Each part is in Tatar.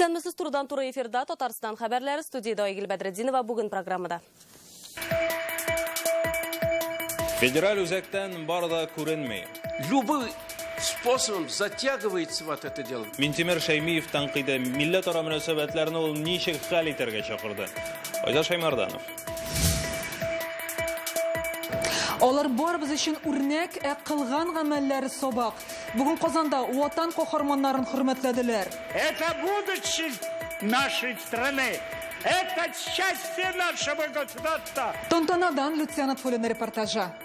Исәнмесез, турыдан туры эфирда Татарстан хәбәрләре, студияда Айгөл Бәдретдинова бүген программада. Федераль үзәктән бар да күренми. Любым способом затягивается вот это дело. Минтимер Шәймиев тәнкыйде милләтара мөнәсәбәтләрне ул ничек хәл итәргә чакырды. Айдар Шаймарданов. Алар барыбыз өчен үрнәк, ә кылган гамәлләре сабак. Бүген Казанда Ватан каһарманнарын хөрмәтләделәр. Это будущее нашей страны. Это счастье нашего государства. Тантанадан Люциана Тфулина репортажа.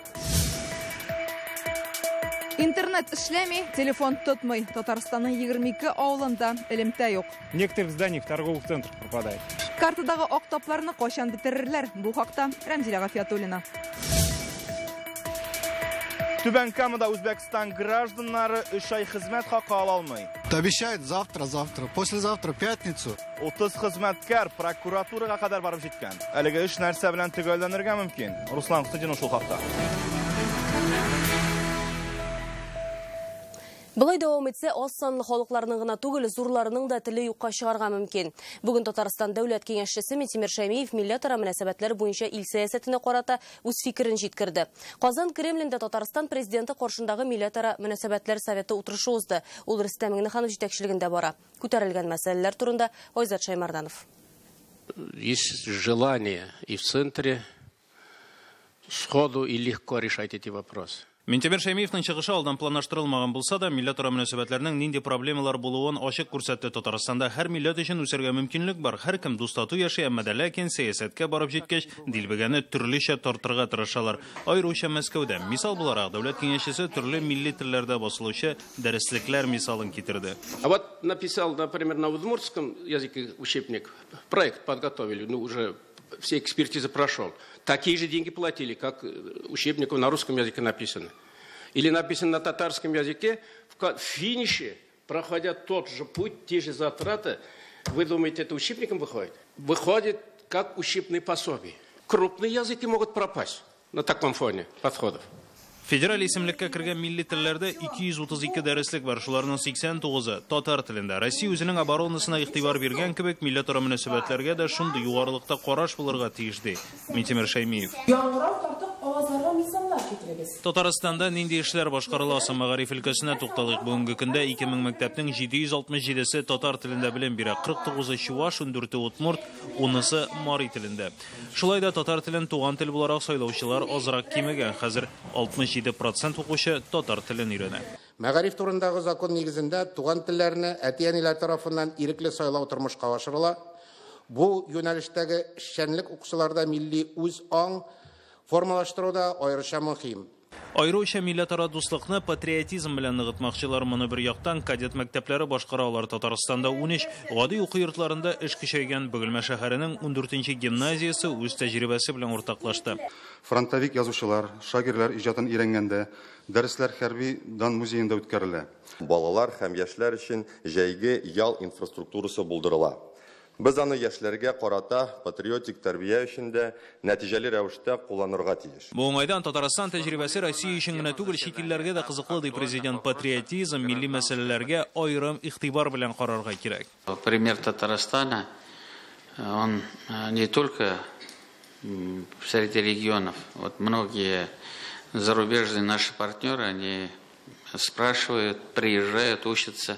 Интернет эшләми, телефон тотмый. Татарстанның 22 авылында элемтә юк. В некоторых зданиях торговых центров пропадает. Картадагы ак тапларны кайчан бетерерләр? Бу хакта Рәмзилә Гафиятуллина. Түбән Камада Үзбәкстан гражданнары 3 ай хезмәт хакы ала алмый. Обещают завтра, завтра, послезавтра, пятницу. 30 хезмәткәр прокуратурага кадәр барып җиткән. Әлеге эш нәрсә белән төгәлләнергә мөмкин? Руслан Хөснетдинов шул хакта. Болай дәвам итсә, аз санлы халыкларның гына түгел, зурларының да теле юкка чыгарга мөмкин. Бүген Татарстан дәүләт киңәшчесе Минтимер Шәймиев милләтара мөнәсәбәтләр буенча ил сәясәтенә карата үз фикерен җиткерде. Казан Кремлендә Татарстан президенты каршындагы милләтара мөнәсәбәтләр советы утырышы узды. Ул Рөстәм Миңнеханов җитәкчелегендә бара. Күтәрелгән мәсьәләләр турында Айзат Шаймарданов. Есть желание и в центре сходу и легко решать эти вопросы. Минтимер Шәймиевның чыгышы алдан планлаштырылмаган булса да, милләтара мөнәсәбәтләрнең нинди проблемалар булуын ачык күрсәтте. Татарстанда һәр милләт өчен үсәргә мөмкинлек бар. Һәркем дус-тату яши, әмма дә ләкин сәясәткә барып җиткәч, дилбегәне төрлечә тартырга тырышалар. Аеруча Мәскәүдә. Мисал буларак, дәүләт киңәшчесе төрле милли телләрдә басылучы дәреслекләр мисалын китерде. А вот написал, например, на удмуртском языке учебник, проект подготовили, ну уже все экспертизы прошел. Такие же деньги платили, как учебников на русском языке написано. Или написано на татарском языке, в финише, проходя тот же путь, те же затраты, вы думаете, это учебником выходит? Выходит как учебные пособие. Крупные языки могут пропасть на таком фоне подходов. Федераль исемлеккә кергән милли телләрдә 232 дәреслек бар, шуларның 89-ы татар телендә. Россия үзенең оборонасына игътибар биргән кебек, милләтара мөнәсәбәтләргә дә шундый югарылыкта караш булырга тиеш, ди Минтимер Шәймиев. Яңгырау тартык авазларга мисаллар китерегез. Татарстанда нинди эшләр башкарыла соң, мәгариф өлкәсенә тукталыйк. Бүгенге көндә 2000 мәктәпнең 767-се татар телендә белем бирә, 49-ы чуваш, 14-е удмурт, 10-сы мари телендә. Шулай да татар телен туган тел буларак сайлаучылар азрак кимегән. Хәзер 67% укучы татар телен өйрәнә. Мәгариф турындагы закон нигезендә туган телләрне әти-әниләр тарафыннан ирекле сайлау тормышка ашырыла. Бу юнәлештәге эшчәнлек укучыларда милли үз аң формалаштыруда аеруча мөһим. Аеруча милләтара дуслыкны патриотизм белән ныгытмакчылар. Моны бер яктан кадет мәктәпләре башкара, алар Татарстанда 13, гади уку йортларында эш көчәйгән. Бөгелмә шәһәренең 14-нче гимназиясе үз тәҗрибәсе белән уртаклашты. Фронтовик язучылар, шагыйрьләр иҗатын өйрәнгәндә дәресләр хәрби дан музеенда үткәрелә. Балалар һәм яшьләр өчен җәйге ял инфраструктурасы булдырыла. Без аны яшьләргә карата патриотик тәрбия өчен дә нәтиҗәле рәвештә кулланырга тиеш. Бу уңайдан Татарстан тәҗрибәсе Россия өчен генә түгел, чит илләргә дә кызыклы, ди президент. Патриотизм, милли мәсьәләләргә аерым игътибар белән карарга кирәк. Пример Татарстана, он не только среди регионов. Вот многие зарубежные наши партнеры, они спрашивают, приезжают, учатся.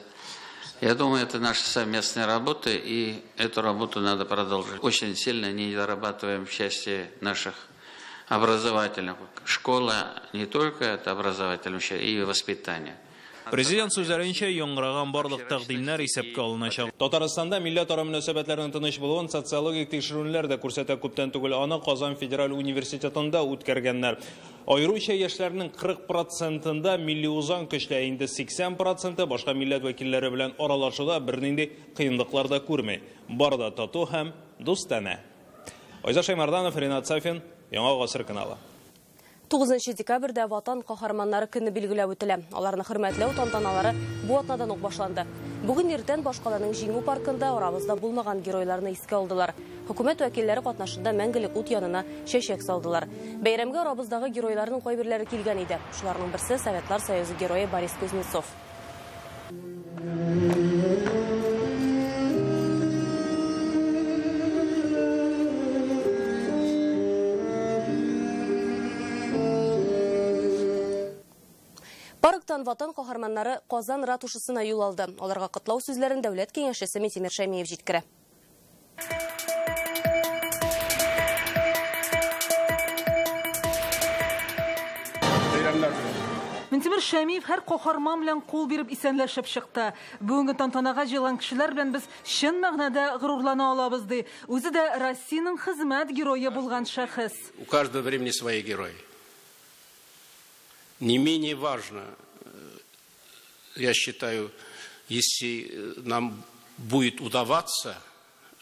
Я думаю, это наша совместная работа, и эту работу надо продолжить. Очень сильно не дорабатываем в части наших образовательных. Школа не только это образовательная, и воспитание. Президент сүзләренчә, яңгыраган барлык тәкъдимнәр исәпкә алыначак. Татарстанда милләтара мөнәсәбәтләрнең тыныч булуын социологик тикшерүләр дә күрсәтә. Күптән түгел аны Казан федераль университетында үткәргәннәр. Аеруча яшьләрнең 40%-ында милли узан көчле, инде 80% башка милләт вәкилләре белән аралашуда бернинди кыенлыклар да күрми. Бар да тату һәм дустанә. Айзат Шаймарданов, Ринат Сафин, Яңа Гасыр каналы. 9 декабрьдә Ватан каһарманнары көне билгеләп үтелә. Аларны хөрмәтләү тантаналары бу атнадан ук башланды. Бүген иртән башкаланың Җиңү паркында арабызда булмаган геройларны искә алдылар. Хөкүмәт вәкилләре катнашында мәңгелек ут янына чәчәк салдылар. Бәйрәмгә арабыздагы геройларның кайберләре килгән иде. Шуларның берсе Советлар Союзы герое Борис Кузнецов. Парктан ватан каһарманнары Казан ратушасына юл алды. Аларга котлау сүзләрен Дәүләт Киңәшчесе Минтимер Шәймиев җиткерә. Минтимер Шәймиев һәр каһарман белән кул биреп исәнләшеп чыкты. Бүгенге тантанага җыелган кешеләр белән без чын мәгънәдә горурлана алабыз, ди. Үзе дә Россиянең хезмәт герое булган шәхес. У каждого времени свои герои. Не менее важно, я считаю, если нам будет удаваться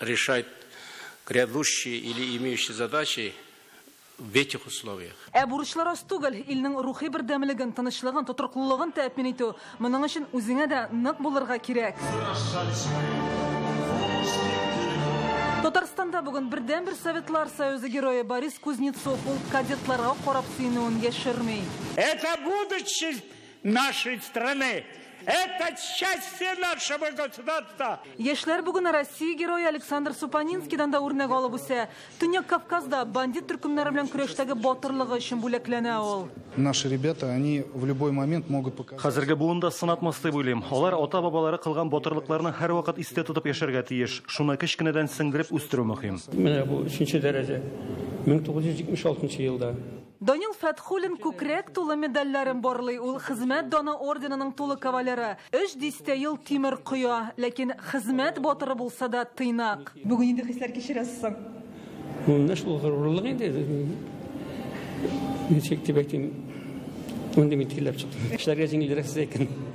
решать грядущие или имеющие задачи в этих условиях. Ә бурычлар аз түгел, илнең рухи бердәмлеген, тынычлыгын, тотрыклылыгын тәэмин итү. Моның өчен үзеңә дә нык булырга кирәк. Татарстанда бүген бердәнбер Советлар Союзы герое Борис Кузнецов ул кадетларга карап сөенүен яшерми. Это будущее нашей страны. Это счастье нашего государства. Яшьләр бүген Россия герое Александр Супанинскийдан да үрнәк алып үсә. Төньяк Кавказда бандит төркемнәре белән көрәштәге батырлыгы өчен бүләкләнә ул. Наши ребята, они в любой момент могут показать. Хәзерге буында сынатмас дип уйлыйм. Алар ата-бабалары кылган батырлыкларны һәрвакыт истә тотып яшәргә тиеш. Шуны кечкенәдән сеңдереп үстерү мөһим. Менә бу 3нче дәрәҗә 1976 елда. Данил Фәтхуллин күкрәк тулы медальләрен барлый. Ул хезмәт даны орденының тулы кавалеры. 3 дистә ел тимер коя, ләкин хезмәт батыры булса да тыйнак. Бүген инде хисләр кичерәсез соң? Менә шул горурлык инде. Ничек дип әйтим, мондый мин тирләп чыктым. Эшләргә җиңелрәк сезгә икән.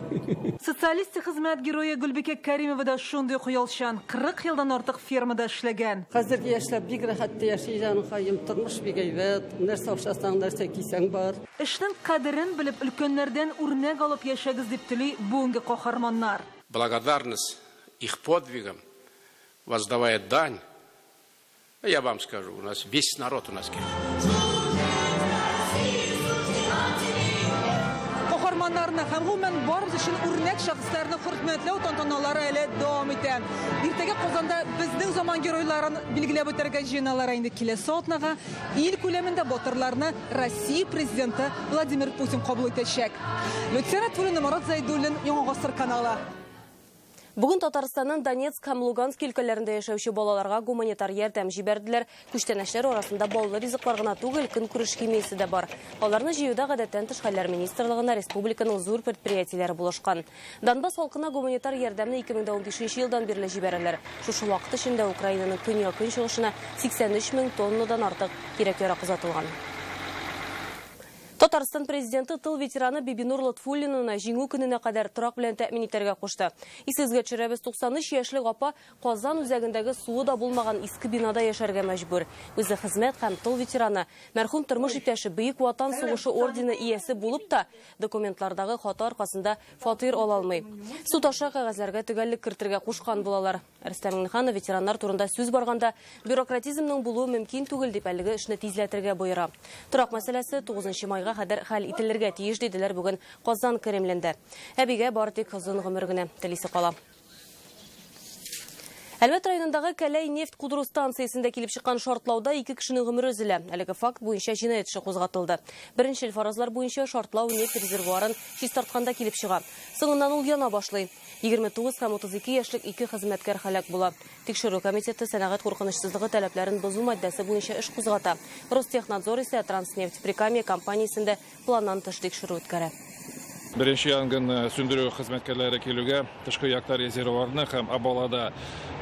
Социалистик хезмәт герое Гөлбикә Кәримова да шундый оялчан. 40 елдан артык фермада эшләгән. Хәзерге яшьләр бик рәхәт яши, җанкаем, тормыш бик әйбәт. Нәрсә ашасаң, нәрсә кисәң бар. Эшнең кадерен белеп, өлкәннәрдән үрнәк алып яшәгез дип тели бүгенге каһарманнар. Благодарность их подвигам, воздавая дань, я вам скажу, у нас весь народ у нас герой. Каһарманнарны һәм гомумән барыбыз өчен үрнәк шәхесләрне хөрмәтләү тантаналары әле дәвам итә. Иртәгә Казанда безнең заман геройларын билгеләп үтәргә җыеналар инде. Киләсе атнага ил күләмендә батырларны Россия президенты Владимир Путин кабул итәчәк. Люция Рәтуллина, Марат Зайдуллин, Яңа Гасыр каналы. Бүген Татарстанның Донецк һәм Луганск өлкәләрендә яшәүче балаларга гуманитар ярдәм җибәрделәр. Күчтәнәчләр арасында баллы ризыклар гына түгел, көнкүреш химиясе дә бар. Аларны җыюда гадәттән тыш хәлләр министрлыгына республиканың зур предприятиеләре булышкан. Донбасс халкына гуманитар ярдәмне 2015 елдан бирле җибәрәләр. Шушы вакыт эчендә Украинаның көньяк-көнчыгышына 83 мең тоннадан артык кирәк-ярак озатылган. Татарстан президенты тыл ветераны Бибинур Лотфуллинаны җиңү көненә кадәр торак белән тәэмин итәргә кушты. Исегезгә төшерәбез, 93 яшьлек апа Казан үзәгендәге суы да булмаган иске бинада яшәргә мәҗбүр. Үзе хезмәт һәм тыл ветераны, мәрхүм тормыш иптәше Бөек Ватан сугышы ордены иясе булып та, документлардагы хата аркасында фатир ала алмый. Суд аша кәгазьләргә төгәллек кертергә кушкан булалар. Рөстәм Миңнеханов ветераннар турында сүз барганда бюрократизмның булуы мөмкин түгел дип әлеге эшне тизләтергә боера. Торак мәсьәләсе 9 майга кадәр хәл ителергә тиеш диделәр бүген Казан Кремлендә. Әбигә бары тик озын гомер генә телисе кала. Әлмәт районындагы Кәләй нефть кудыру станциясендә килеп чыккан шартлауда 2 кешенең гомере өзелә. Әлеге факт буенча җинаять эше кузгатылды. Беренчел фаразлар буенча шартлау нефть резервуарын чистартканда килеп чыга. Соңыннан ул яна башлый. 29 һәм 32 яшьлек 2 хезмәткәр һәлак була. Тикшерү комитеты сәнәгать куркынычсызлыгы таләпләрен бозу маддәсе буенча эш кузгата. Ростехнадзор исә Транснефть Прикамье компаниясендә планнан тыш тикшерү үткәрә. Беренче янгын сүндерү хезмәткәрләре килүгә тышкы якта резервуарны һәм абалада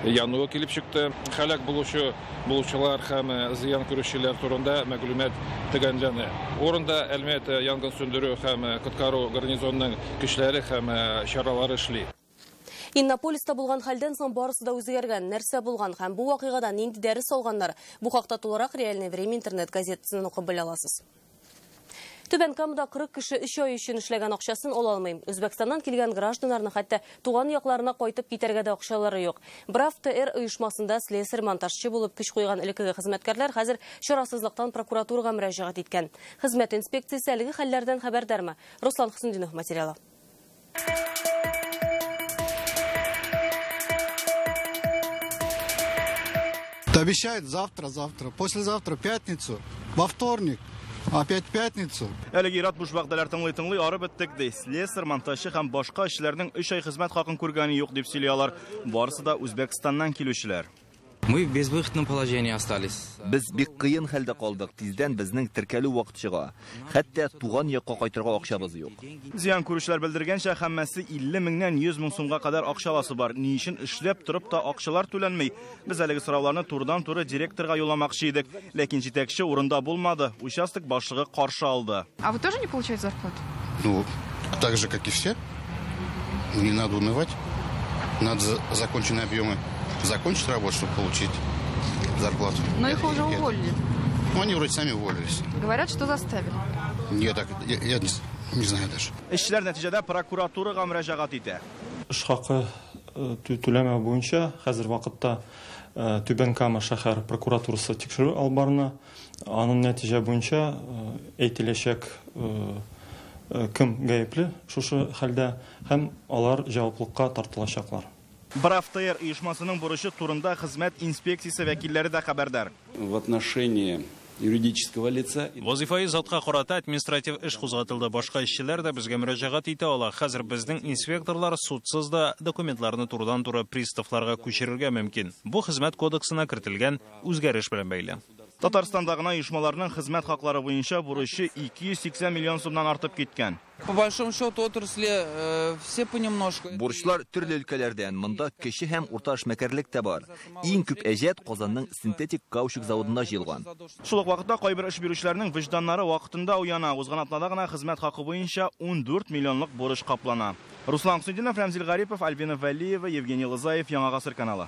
януы килеп чыкты. Һәлак булучылар һәм зыян күрүчеләр турында мәгълүмат төгәлләнә. Урында Әлмәт янгын сүндерү һәм коткару гарнизонының көчләре һәм чаралары эшли. Иннополиста булган хәлдән соң барысы да үзгәргән. Нәрсә булган һәм бу вакыйгадан нинди дәрес алганнар? Бу хакта тулырак Реальное время интернет газетасыннан укып белә аласыз. Түбән Камада 40 кеше 3 ай өчен эшләгән акчасын ала алмый. Үзбәкстаннан килгән гражданнарның хәтта туган якларына кайтып китәргә дә акчалары юк. Брав ТР оешмасында слесарь-монтажчы булып көч куйган элеккеге хезмәткәрләр хәзер чарасызлыктан прокуратурага мөрәҗәгать иткән. Хезмәт инспекциясе әлеге хәлләрдән хәбәрдармы? Руслан Хөсендинов материалы. Обещают завтра, завтра, послезавтра, пятницу, во вторник. Опять пятницу. Әлеге ир-ат буш вәгъдәләр тыңлый-тыңлый арып беттек ди. Слесарь, монтажчы һәм башка эшчеләрнең 3 ай хезмәт хакын күргәне юк дип сөйли алар. Барысы да Үзбәкстаннан килүчеләр. Мы в безвыходном положении остались. Без бик кыен хәлдә калдык. Тиздән безнең теркәлү вакыты чыга. Хәтта туган якка кайтырга акчабыз юк. Зыян күрүчеләр белдергәнчә, һәммәсе 50 меңнән 100 мең сумга кадәр акчаласы бар. Ни өчен эшләп торып та акчалар түләнми? Без әлеге сорауларны турыдан-туры директорга юлламакчы идек. Ләкин җитәкче урында булмады. Участок башлыгы каршы алды. А вы тоже не получаете зарплату? Ну, так же, как и все. Не надо унывать. Надо законченные объемы. Закончить работу, чтобы получить зарплату. Но их уже уволили. Ну, они вроде сами уволились. Говорят, что заставили. Я так, я не знаю даже. Эшчеләр нәтиҗәдә прокуратурага мөрәҗәгать итә. Эш хакы түләмәү буенча хәзер вакытта Түбән Кама шәһәр прокуратурасы тикшерү алып барына. Аның нәтиҗә буенча әйтеләчәк кем гаепле шушы хәлдә һәм алар җаваплылыкка тартылачаклар. БРАФТР оешмасының бурычы турында хезмәт инспекциясе вәкилләре дә хәбәрдар. В отношении юридического лица. Вазифаи затка карата административ эш кузгатылды. Башка эшчеләр дә безгә мөрәҗәгать итә ала. Хәзер безнең инспекторлар судсыз да документларны турыдан-туры приставларга күчерергә мөмкин. Бу хезмәт кодексына кертелгән үзгәреш белән бәйле. Татарстанда гына оешмаларның хезмәт хаклары буенча бурычы 280 миллион сумнан артып киткән. По большому счету отрасли все понемножку. Бурычлар төрле өлкәләрдән, монда кече һәм урта эшмәкәрлек тә бар. Иң күп әҗәт Казанның синтетик каучук заводында җыелган. Шул ук вакытта кайбер эш бирүчеләрнең вөҗданнары вакытында уяна. Узган атнада гына хезмәт хакы буенча 14 миллионлык бурыч каплана. Руслан Хуснуллинов, Рәмзил Гарипов, Альбина Вәлиева, Евгений Лызаев, Яңа Гасыр каналы.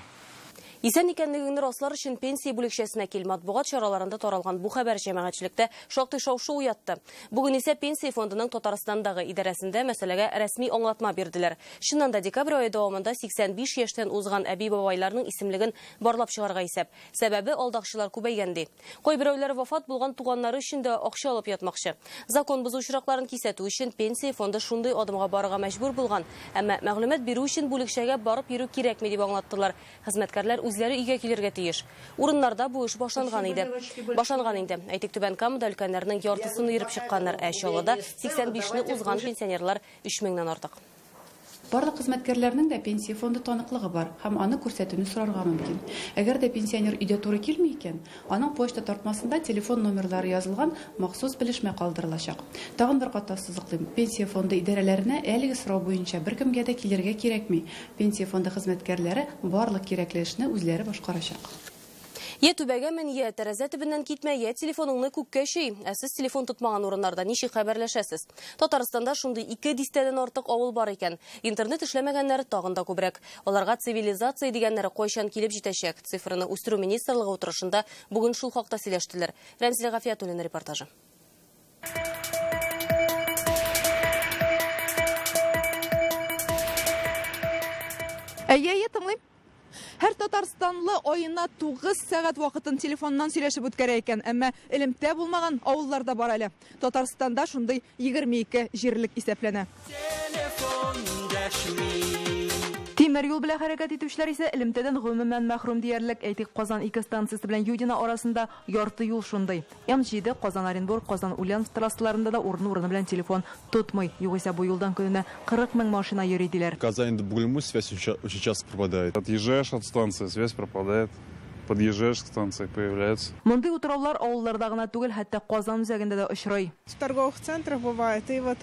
Исән икәнлегеңне раслар өчен пенсия бүлекчәсенә кил. Матбугат чараларында таралган бу хәбәр җәмәгатьчелектә шактый шау-шу уятты. Бүген исә Пенсия фондының Татарстандагы идарәсендә мәсьәләгә рәсми аңлатма бирделәр. Чыннан да декабрь ае дәвамында 85 яшьтән узган әби-бабайларның исемлеген барлап чыгарга исәп. Сәбәбе алдакчылар күбәйгән ди. Кайберәүләр вафат булган туганнары өчен дә акча алып ятмакчы. Закон бозу очракларын кисәтү өчен Пенсия фонды шундый адымга барырга мәҗбүр булган. Әмма мәгълүмат бирү өчен бүлекчәгә барып йөрү кирәкми дип аңлаттылар. Хезмәткәрләр үзләре өйгә килергә тиеш. Урыннарда бу эш башланган иде. Башланган инде. Әйтик, Түбән Камада өлкәннәрнең яртысын йөреп чыкканнар, ә Чаллыда 85-не узган пенсионерлар 3000-нән артык. Барлык хезмәткәрләрнең дә пенсия фонды таныклыгы бар һәм аны күрсәтүне сорарга мөмкин. Әгәр дә пенсионер өйдә туры килми икән, аның почта тартмасында телефон номерлары язылган махсус белешмә калдырылачак. Тагын бер кат ассызыклыйм, пенсия фонды идарәләренә әлеге сорау буенча беркемгә дә килергә кирәкми. Пенсия фонды хезмәткәрләре барлык кирәкле эшне үзләре башкарачак. Е түбәгә мен, е тәрәзә төбеннән китмә, е телефоныңны күккә чөй. Ә сез телефон тотмаган урыннарда ничек хәбәрләшәсез? Татарстанда шундый 2 дистәдән артык авыл бар икән. Интернет эшләмәгәннәре тагын да күбрәк. Аларга цивилизация дигәннәре кайчан килеп җитәчәк? Цифраны үстерү министрлыгы утырышында бүген шул хакта сөйләштеләр. Рәмзилә Гафиятуллина репортажы. Әйе, тыңлыйм. Һәр татарстанлы аена 9 сәгать вакытын телефоннан сөйләшеп үткәрә икән, әмма элемтә булмаган авылларда бар әле. Татарстанда шундый 22 җирлек исәпләнә. Тимер юл белән хәрәкәт итүчеләр исә элемтәдән гомумән мәхрүм диярлек. Әйтик, Казан 2 станциясе белән Юдина арасында ярты юл шундый. М7, Казан Оренбург, Казан Ульяновск трассаларында да урыны-урыны белән телефон тотмый. Югыйсә бу юлдан көненә 40 мең машина йөри диләр. Казань до Бугульмы связь очень часто пропадает. Отъезжаешь от станции, связь пропадает. Подъезжаешь к станции, появляется. Мондый утраулар авылларда гына түгел, хәтта Казан үзәгендә дә очрый. В торговых центрах бывает и вот,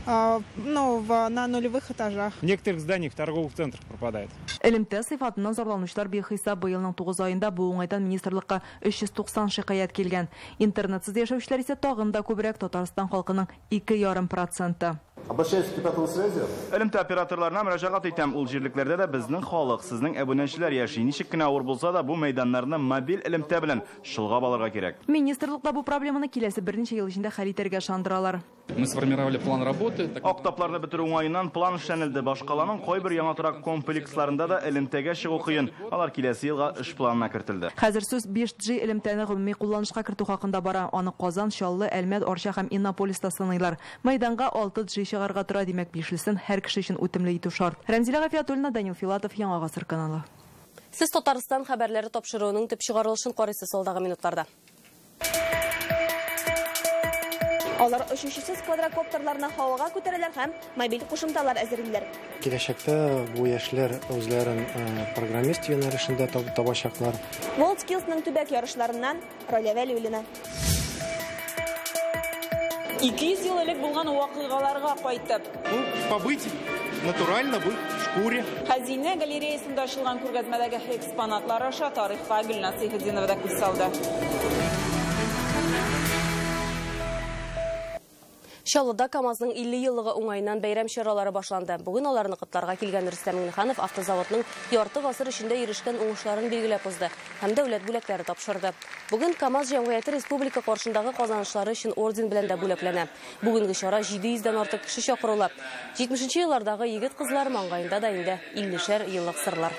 ну, на нулевых этажах. В некоторых зданиях торговых центрах пропадает. Элемтә сыйфатыннан зарланучылар бихисап. Быелның 9 аенда бу уңайдан министрлыкка 390 шикаять килгән. Интернетсыз яшәүчеләр исә тагын да күбрәк, Татарстан халкының 2,5%. Обращаюсь к оператору связи. Элемтә операторларына мөрәҗәгать итәм. Ул җирлекләрдә дә безнең халык, сезнең абунәчеләр яши. Ничек кенә авыр булса да, бу мәйданнарны мобиль элемтә белән чолгап алырга кирәк. Министрлыкта бу проблеманы киләсе берничә ел эчендә хәл итәргә ышандыралар. Мы сформировали план работы. Ак тапларны бетерү уңаеннан план эшләнелде. Башкаланың кайбер яңа торак комплексларында да элемтәгә чыгу кыен. Алар киләсе елга эш планына кертелде. Хәзер сүз 5G элемтәне гомуми кулланышка кертү хакында бара. Аны Казан, Чаллы, Әлмәт, Арча һәм Иннополиста сыныйлар. Мәйданга 6G чыгарга тора, димәк, бишлесен һәр кеше өчен үтемле итү шарт. Рәмзилә Гафиятуллина, Данил Филатов, Яңа Гасыр каналы. Сез Татарстан хәбәрләре тапшыруының төп чыгарылышын карыйсыз алдагы минутларда. Алар очучысыз квадрокоптерларны һавага күтәрәләр һәм мобиль кушымталар әзерлиләр. Киләчәктә бу яшьләр үзләрен программист юнәлешендә табачаклар. WorldSkills'ның төбәк ярышларыннан Ралия Вәлиуллина. 200 ел элек булган вакыйгаларга кайтып. Побыть натурально в шкуре. Хәзинә галереясында ачылган күргәзмәдәге экспонатлар аша тарихка Гөлназ Сәйфетдинова да күз салды. Чаллыда КАМАЗның 50 еллыгы уңаеннан бәйрәм чаралары башланды. Бүген аларны котларга килгән Рөстәм Миңнеханов автозаводның ярты гасыр эчендә ирешкән уңышларын билгеләп узды һәм дәүләт бүләкләре тапшырды. Бүген КАМАЗ җәмгыяте республика каршындагы казанышлары өчен орден белән дә бүләкләнә. Бүгенге чара 700дән артык кеше чакырыла. 70 еллардагы егет-кызлар маңгаенда да инде 50шәр еллык сырлар.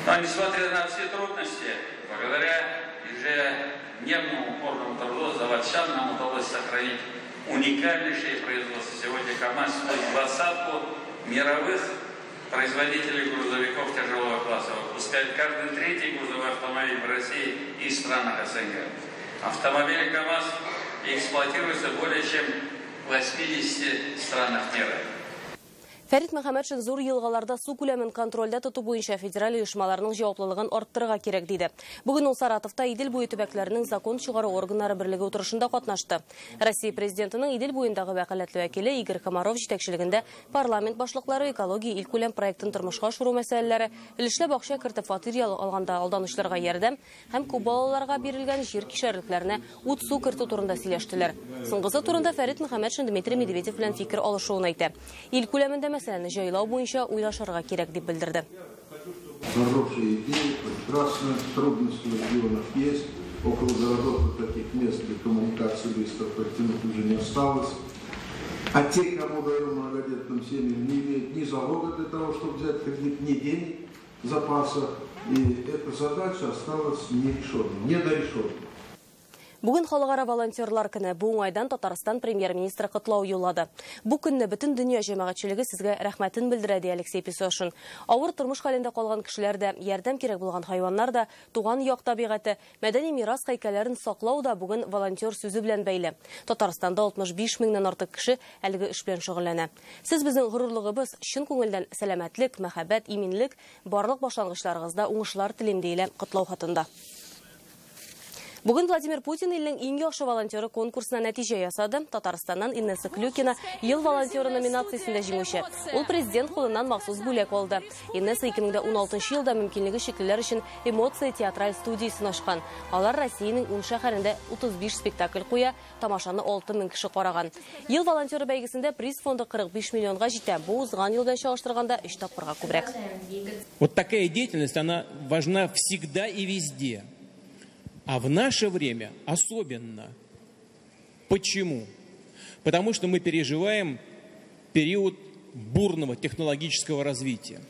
Но несмотря на все трудности, благодаря ежедневному упорному труду заводчан нам удалось сохранить уникальнейшее производство. Сегодня КАМАЗ входит в 20-ку мировых производителей грузовиков тяжелого класса. Выпускает каждый третий грузовой автомобиль в России и странах СНГ. Автомобили КАМАЗ эксплуатируются более чем в 80 странах мира. Фәрит Мөхәммәтшин зур елгаларда су күләмен контрольдә тоту буенча федераль оешмаларның җаваплылыгын арттырырга кирәк диде. Бүген ул Саратовта Идел буе төбәкләренең закон чыгару органнары берлеге утырышында катнашты. Россия президентының Идел буендагы вәкаләтле вәкиле Игорь Комаров җитәкчелегендә парламент башлыклары экология илкүләм проектын тормышка ашыру мәсьәләләре, өлешләп акча кертеп фатир алганда алданучыларга ярдәм һәм күп балаларга бирелгән җир кишәрлекләренә ут су кертү турында сөйләштеләр. Соңгысы турында Фәрит Мөхәммәтшин Дмитрий Медведев белән фикер алышуын әйтә. Ил күләмендә мәсьәләне җайлау буенча уйлашырга кирәк дип белдерде. Хорошие идеи, прекрасно, трудности в регионах есть. Около городов таких мест для коммуникации быстро протянуть уже не осталось. А те, кому даем многодетным семьям, не имеют ни залога для того, чтобы взять кредит, ни денег запаса. И эта задача осталась нерешенной, недорешенной. Бүген халыкара волонтерлар көне. Бу уңайдан Татарстан премьер-министры котлау юллады. Бу көнне бөтен дөнья җәмәгатьчелеге сезгә рәхмәтен белдерә, ди Алексей Песошин. Авыр тормыш хәлендә калган кешеләр дә, ярдәм кирәк булган хайваннар да, туган як табигате, мәдәни мирас һәйкәлләрен саклау да бүген волонтер сүзе белән бәйле. Татарстанда 65 меңнән артык кеше әлеге эш белән шөгыльләнә. Сез безнең горурлыгыбыз, чын күңелдән сәламәтлек, мәхәббәт, иминлек, барлык башлангычларыгызда уңышлар телим, диелә котлау хатында. Бүген Владимир Путин илнең иң яхшы волонтеры конкурсына нәтиҗә ясады. Татарстаннан Инесса Клюкина ел волонтеры номинациясендә җиңүче. Ул президент кулыннан махсус бүләк алды. Инесса 2016 елда мөмкинлеге чиклеләр өчен эмоция театраль студиясен ачкан. Алар Россиянең 10 шәһәрендә 35 спектакль куя, тамашаны 6000 кеше караган. Ел волонтеры бәйгесендә приз фонды 45 миллионга җитә. Бу узган ел белән чагыштырганда 3 тапкырга күбрәк. Вот такая деятельность, она важна всегда и везде. А в наше время особенно. Почему? Потому что мы переживаем период бурного технологического развития.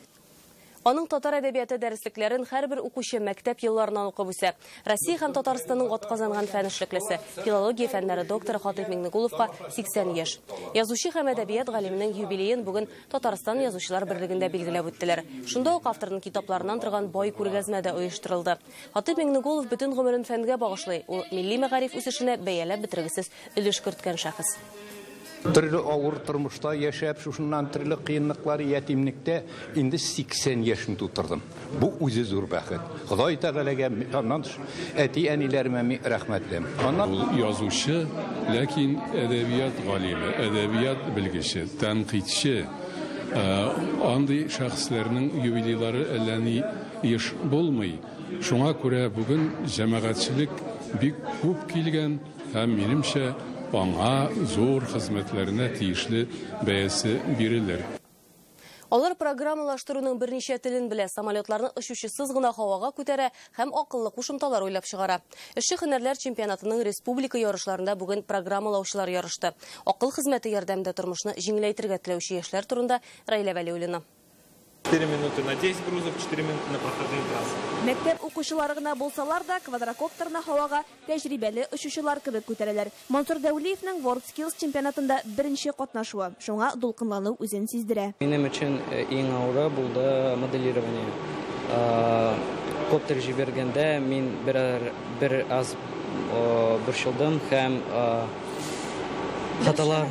Аның татар әдәбияты дәреслекләрен һәрбер укучы мәктәп елларыннан укып үсә. Россия һәм Татарстанның атказанган фән эшлеклесе, филология фәннәре докторы Хатыйп Миңнегуловка 80 яшь. Язучы һәм әдәбият галименең юбилеен бүген Татарстан язучылар берлегендә билгеләп үттеләр. Шунда ук авторның китапларыннан торган бай күргәзмә дә оештырылды. Хатыйп Миңнегулов бөтен гомерен фәнгә багышлый. Ул милли мәгариф үсешенә бәяләп бетергесез өлеш керткән шәхес. Төрле авыр тормышта яшәп, шушыннан төрле кыенлыклар, ятимлектә инде 80 яшен тутырдым. Бу үзе зур бәхет. Ходай Тәгаләгә, аннан әти-әниләремә мин рәхмәтле. Аннан ул язучы, ләкин әдәбият галиме, әдәбият белгече, тәнкыйтьче. Андый шәхесләрнең юбилейлары әллә ни еш булмый. Шуңа күрә бүген җәмәгатьчелек бик күп килгән һәм минемчә аңа зур хезмәтләренә тиешле бәясе бирелер. Алар программалаштыруның берничә телен белә, самолетларны очучысыз гына һавага күтәрә һәм акыллы кушымталар уйлап чыгара. Эшче һөнәрләр чемпионатының республика ярышларында бүген программалаучылар ярышты. Акыл хезмәте ярдәмендә тормышны җиңеләйтергә теләүче яшьләр турында Раилә Вәлиуллина. 4 минуты на 10 грузов, 4 минуты на прохождение трассы. Мәктәп укучылары гына булсалар да, квадрокоптерны һавага тәҗрибәле очучылар кебек күтәрәләр. Мансур Дәүлиевның WorldSkills чемпионатында беренче катнашуы. Шуңа дулкынлану үзен сиздерә. Минем өчен иң авыры булды моделирование. Коптер җибәргәндә мин бер аз борчылдым һәм Хаталар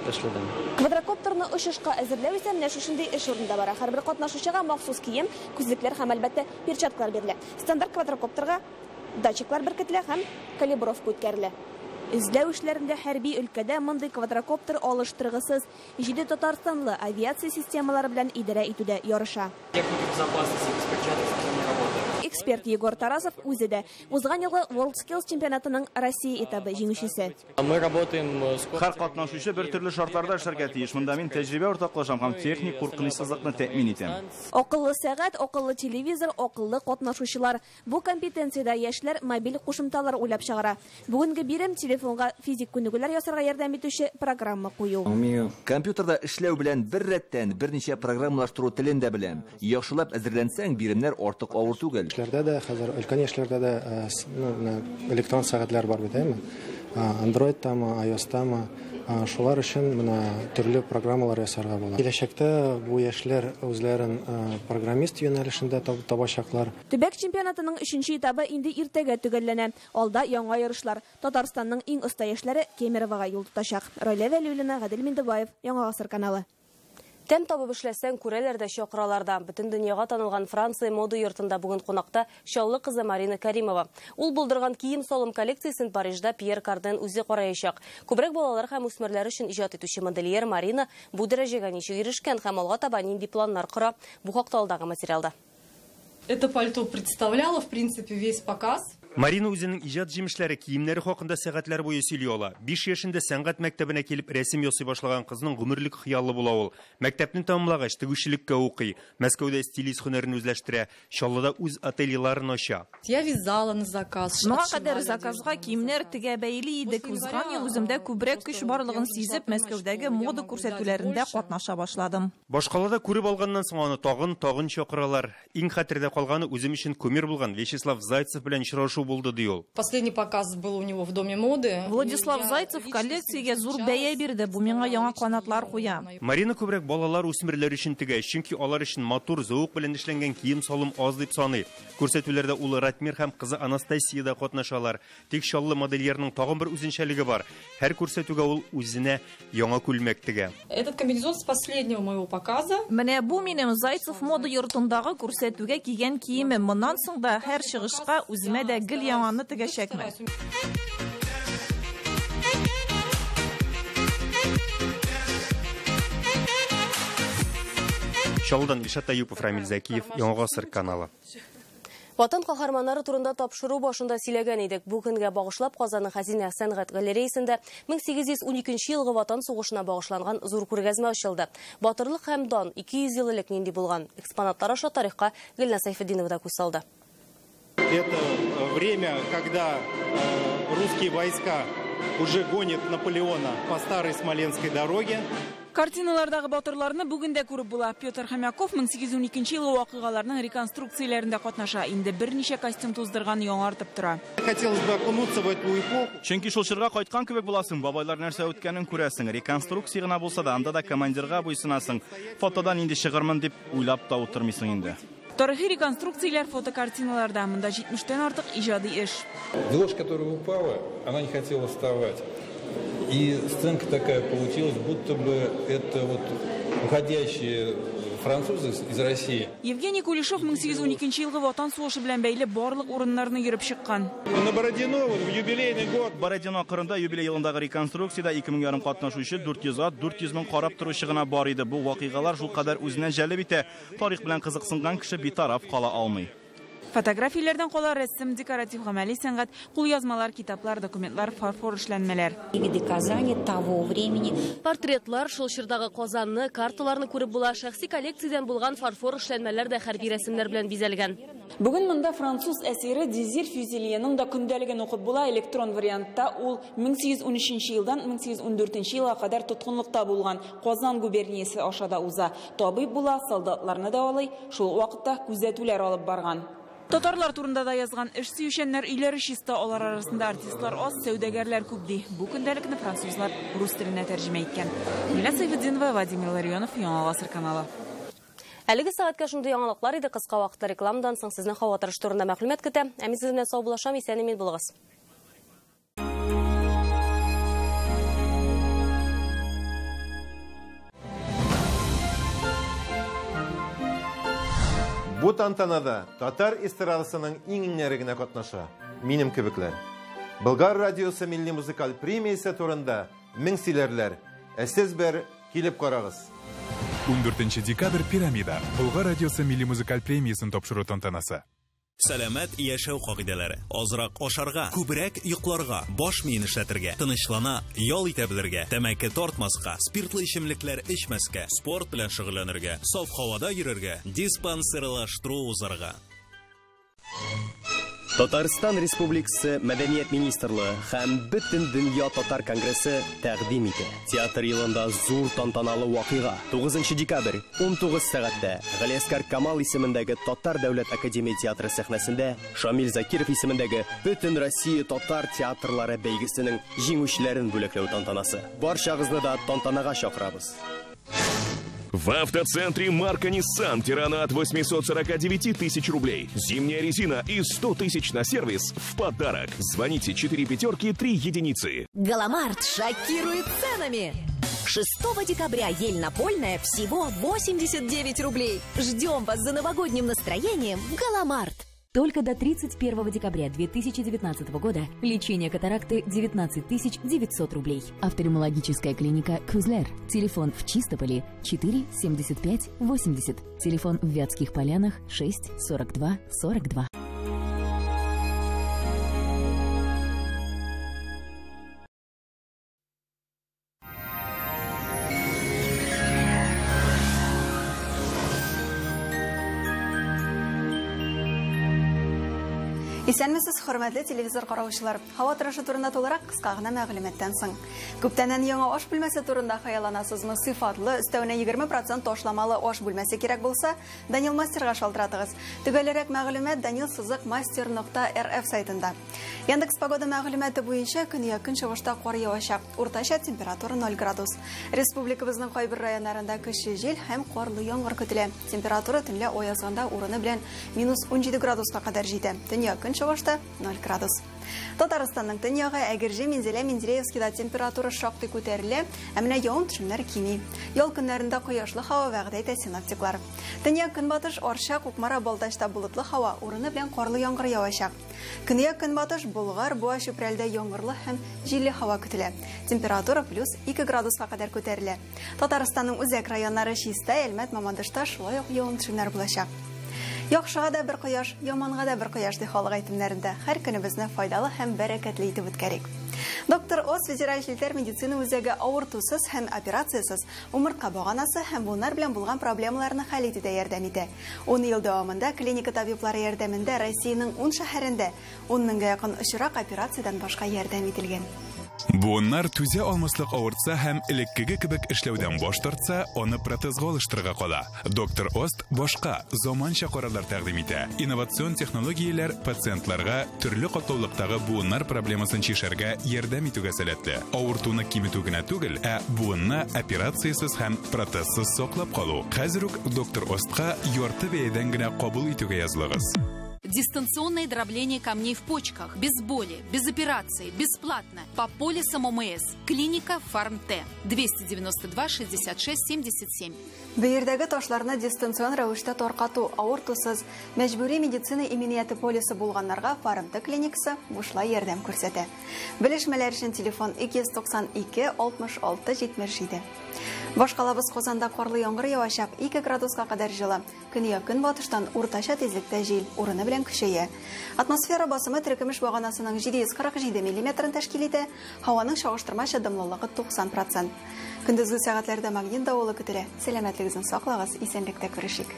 эшләдем. Квадрокоптерны очышка әзерләү исә менә шушындый эш урынында бара. Һәрбер катнашучыга махсус кием, күзлекләр һәм әлбәттә перчаткалар бирелә. Стандарт квадрокоптерга датчиклар беркетелә һәм калибровка үткәрелә. Эзләү эшләрендә хәрби өлкәдә мондый квадрокоптер алыштыргысыз. 7 татарстанлы авиация системалары белән идарә итүдә ярыша. Техника безопасности без перчаток совсем не работает. Эксперт Егор Тарасов үзе дә узган елгы WorldSkills чемпионатының Россия этабы җиңүчесе. Мы работаем с Һәр катнашучы бер төрле шартларда эшләргә тиеш. Монда мин тәҗрибә уртаклашам һәм техник куркынычсызлыкны тәэмин итәм. Акыллы сәгать, акыллы телевизор, акыллы катнашучылар. Бу компетенциядә яшьләр мобиль кушымталар уйлап чыгара. Бүгенге бирем телефонга физик күнегүләр ясарга ярдәм итүче программа кую. Компьютерда эшләү белән бер рәттән берничә программалаштыру телен дә беләм. Яхшылап әзерләнсәң, биремнәр артык авыр түгел. Яшьләрдә дә хәзер өлкән яшьләрдә дә электрон сәгатьләр бар бит, әйме? Android-тамы, iOS-тамы, шулар өчен менә төрле программалар ясарга була. Киләчәктә бу яшьләр үзләрен программист юнәлешендә табачаклар. Төбәк чемпионатының 3нче этабы инде иртәгә төгәлләнә. Алда яңа ярышлар. Татарстанның иң оста яшьләре Кемеровога юл тотачак. Райлә Вәлиуллина, Гадел Миндыбаев, Яңа Гасыр каналы. Тәм табып эшләсәң, күрәләр дә чакыралар да. Бөтен дөньяга танылган Франция мода йортында бүген кунакта Чаллы кызы Марина Каримова. Ул булдырган кием-салым коллекциясен Парижда Пьер Карден үзе караячак. Күбрәк балалар һәм үсмерләр өчен иҗат итүче модельер Марина бу дәрәҗәгә ничек ирешкән һәм алга таба нинди планнар кора? Бу хакта алдагы материалда. Это пальто представляло, в принципе, весь показ. Марина үзенең иҗат җимешләре, киемнәре хакында сәгатьләр буе сөйли ала. 5 яшендә сәнгать мәктәбенә килеп рәсем ясый башлаган кызның гомерлек хыялы була ул. Мәктәпне тәмамлагач, тегүчелеккә укый. Мәскәүдә стилист һөнәрен үзләштерә. Чаллыда үз ательеларын ача. Я вязала на заказ. Моңа кадәр заказга киемнәр тегә бәйле идек. Узган ел үземдә күбрәк көч барлыгын сизеп, Мәскәүдәге мода күрсәтүләрендә катнаша башладым. Башкалада күреп алганнан соң аны тагын чакыралар. Иң хәтердә калганы үзем өчен кумир булган Вячеслав Зайцев белән очрашу булды, ди ул. Последний показ был у него в Доме моды. Владислав Зайцев коллекциягә зур бәя бирде. Бу миңа яңа канатлар куя. Марина күбрәк балалар, үсмерләр өчен тегә, чөнки алар өчен матур, зәвык белән эшләнгән кием-салым аз дип саный. Күрсәтүләрдә улы Ратмир һәм кызы Анастасия да катнашалар. Тик Чаллы модельерның тагын бер үзенчәлеге бар. Һәр күрсәтүгә ул үзенә яңа күлмәк тегә. Этот комбинезон с последнего моего показа. Менә бу минем Зайцев мода йортындагы күрсәтүгә кигән киемем. Моннан соң да һәр чыгышка үземә дә гел яңаны тегәчәкмен. Чаллыдан Илшат Аюпов, Рамил Закиев, Яңа Гасыр каналы. Ватан каһарманнары турында тапшыру башында сөйләгән идек. Бу көнгә багышлап Казанның Хәзинә сәнгать галереясында 1812 елгы Ватан сугышына багышланган зур күргәзмә ачылды. Батырлык һәм дан 200 ел элек нинди булган? Экспонатлар аша тарихка Гөлназ Сәйфетдинова да күз салды. Это время, когда русские войска уже гонят Наполеона по старой Смоленской дороге. Картиналардагы батырларны бүген дә күреп була. Петр Хомяков 1812 елгы вакыйгаларның реконструкцияләрендә катнаша. Инде берничә костюм туздырган, яңартып тора. Хотелось бы окунуться в эту эпоху. Чөнки шул чорга кайткан кебек буласың, бабайлар нәрсә үткәнен күрәсең. Реконструкция гына булса да, анда да командирга буйсынасың. Фотодан инде чыгармын дип уйлап та утырмыйсың инде. Тарихи реконструкцияләр фотокартиналарда. Монда 70-тән артык иҗади эш. Ложь, которая упала, она не хотела вставать. И сценка такая получилась, будто бы это вот уходящие французы из России. Евгений Кулешов 1812 елгы Ватан сугышы белән бәйле барлык урыннарны йөреп чыккан. На Бородино в юбилейный год. Бородино кырында юбилей елындагы реконструкциядә 2500 катнашучы, 400 ат, 400 мең карап торучы гына бар иде. Бу вакыйгалар шул кадәр үзенә җәлеп итә. Тарих белән кызыксынган кеше битараф кала алмый. Фотографияләрдән кала рәсем, декоратив гамәли сәнгать, кулъязмалар, китаплар, документлар, фарфор эшләнмәләр. Портретлар, шул чордагы Казанны, карталарны күреп була. Шәхси коллекциядән булган фарфор эшләнмәләр дә хәрби рәсемнәр белән бизәлгән. Бүген монда француз әсире Дезир Фюзельеның да көндәлеген укып була. Электрон вариантта ул 1813 елдан 1814 елга кадәр тоткынлыкта булган. Казан губерниясе аша да уза. Табиб була, солдатларны дәвалый, шул вакытта күзәтүләр алып барган. Татарлар турында да язган. Эш сөючәннәр өйләре чиста, алар арасында артистлар аз, сәүдәгәрләр күп ди. Бу көндәлекне французлар рус теленә тәрҗемә иткән. Милә Сәйфетдинова, Владимир Ларионов, Яңа Гасыр каналы. Әлеге сәгатькә шундый яңалыклар иде. Кыска вакытлы рекламадан соң сезне һава торышы турында мәгълүмат көтә. Ә мин сезнең белән саубуллашам, исән-имин булыгыз. Бу тантанада татар эстрадасының иң-иңнәре генә катнаша. Минем кебекләр. Болгар радиосы милли музыкаль премиясе турында мең сөйләрләр. Ә сез бер килеп карагыз. 14 декабрь Пирамида. Болгар радиосы милли музыкаль премиясен тапшыру тантанасы. Сәламәт яшәү кагыйдәләре. Азрак ашарга, күбрәк йокларга, баш миен эшләтергә, тынычлана, ял итә белергә, тәмәке тартмаска, спиртлы эчемлекләр эчмәскә, спорт белән шөгыльләнергә, саф һавада йөрергә, диспансерлаштыру узарга. Татарстан Республикасы Мәдәният министрлыгы һәм Бөтен дөнья татар конгрессы тәкъдим итә. Театр елында зур тантаналы вакыйга. 9 декабрь, 19 сәгатьтә Галиәсгар Камал исемендәге Татар дәүләт академия театры сәхнәсендә Шамил Закиров исемендәге Бөтен Россия татар театрлары бәйгесенең җиңүчеләрен бүләкләү тантанасы. Барчагызны да тантанага чакырабыз. В автоцентре марка Nissan Тирана от 849 тысяч рублей. Зимняя резина и 100 тысяч на сервис в подарок. Звоните 4 пятерки 3 единицы. Галамарт шокирует ценами. 6 декабря ель напольная всего 89 рублей. Ждем вас за новогодним настроением в Галамарт. Только до 31 декабря 2019 года лечение катаракты 19 900 рублей. Офтальмологическая клиника «Кузлер». Телефон в Чистополе 4 75 80. Телефон в Вятских Полянах 6 42 42. Исәнмесез, хөрмәтле телевизор караучылар. Һава торышы турында тулырак кыска гына мәгълүматтан соң. Күптәннән яңа аш бүлмәсе турында хыялланасызмы? Сыйфатлы, өстәвенә 20% ташламалы аш бүлмәсе кирәк булса, Данил Мастерга шалтыратыгыз. Төгәлрәк мәгълүмат данил-мастер.рф сайтында. Яндекс погода мәгълүматы буенча көньяк көнчыгышта кар явачак. Уртача температура 0 градус. Республикабызның кайбер районнарында көчле җил һәм карлы яңгыр көтелә. Температура төнлә аязганда урыны белән -17 градуска кадәр җитә. Төньяк көнчыгышта 0 градус. Татарстанның төньягы Әгерҗе, Минзәлә, Менделеевскида температура шактый күтәрелә, ә менә явым-төшемнәр кими. Ял көннәрендә кояшлы һава вәгъдә итә синоптиклар. Төньяк көнбатыш Арча, Кукмара, Балтачта болытлы һава, урыны белән карлы яңгыр явачак. Көньяк көнбатыш Болгар, Буа, Чүпрәлдә яңгырлы һәм җилле һава көтелә. Температура +2 градуска кадәр күтәрелә. Татарстанның үзәк районнары Чистай, Әлмәт, Мамадышта шулай ук явым-төшемнәр булачак. Яхшыга да бер кояш, яманга да бер кояш ди халык әйтемнәрендә. Һәр көнебезне файдалы һәм бәрәкәтле итеп үткәрик. Доктор Ос федераль челтәр медицина үзәге авыртусыз һәм операциясыз умыртка баганасы һәм буыннар белән булган проблемаларны хәл итүдә ярдәм итә. 10 ел дәвамында клиника табиблары ярдәмендә Россиянең 10 шәһәрендә 10 меңгә якын очрак операциядән башка ярдәм ителгән. Буыннар түзә алмаслык авыртса һәм элеккеге кебек эшләүдән баш тартса, аны протезга алыштырырга кала. Доктор Ост башка заманча карарлар тәкъдим итә. Инновацион технологияләр пациентларга төрле катлаулыктагы буыннар проблемасын чишәргә ярдәм итүгә сәләтле. Авыртуны киметү генә түгел, ә буынны операциясез һәм протезсыз саклап калу. Хәзер үк доктор Остка ярты бәядән генә кабул итүгә язылыгыз. Дистанционное дробление камней в почках. Без боли, без операции, бесплатно. По полисам ОМС. Клиника Фарм-Т. 292 66 77. Бөердәге ташларны дистанцион рәвештә таркату авыртусыз. Мәҗбүри медицина иминияте полисы булганнарга Фарм-Т клиникасы бушлай ярдәм күрсәтә. Белешмәләр өчен телефон 292 66 77. Башкалабыз Казанда карлы яңгыр явачак, 2 градуска кадәр җылы. Көньяк көнбатыштан уртача тизлектә җил, урыны белән көчәя. Атмосфера басымы теркемеш баганасының 747 миллиметрын тәшкил итә, һаваның чагыштырмача дымлылыгы 90%. Көндезге сәгатьләрдә магнит давылы көтелә. Сәламәтлегегезне саклагыз, исәнлектә күрешик.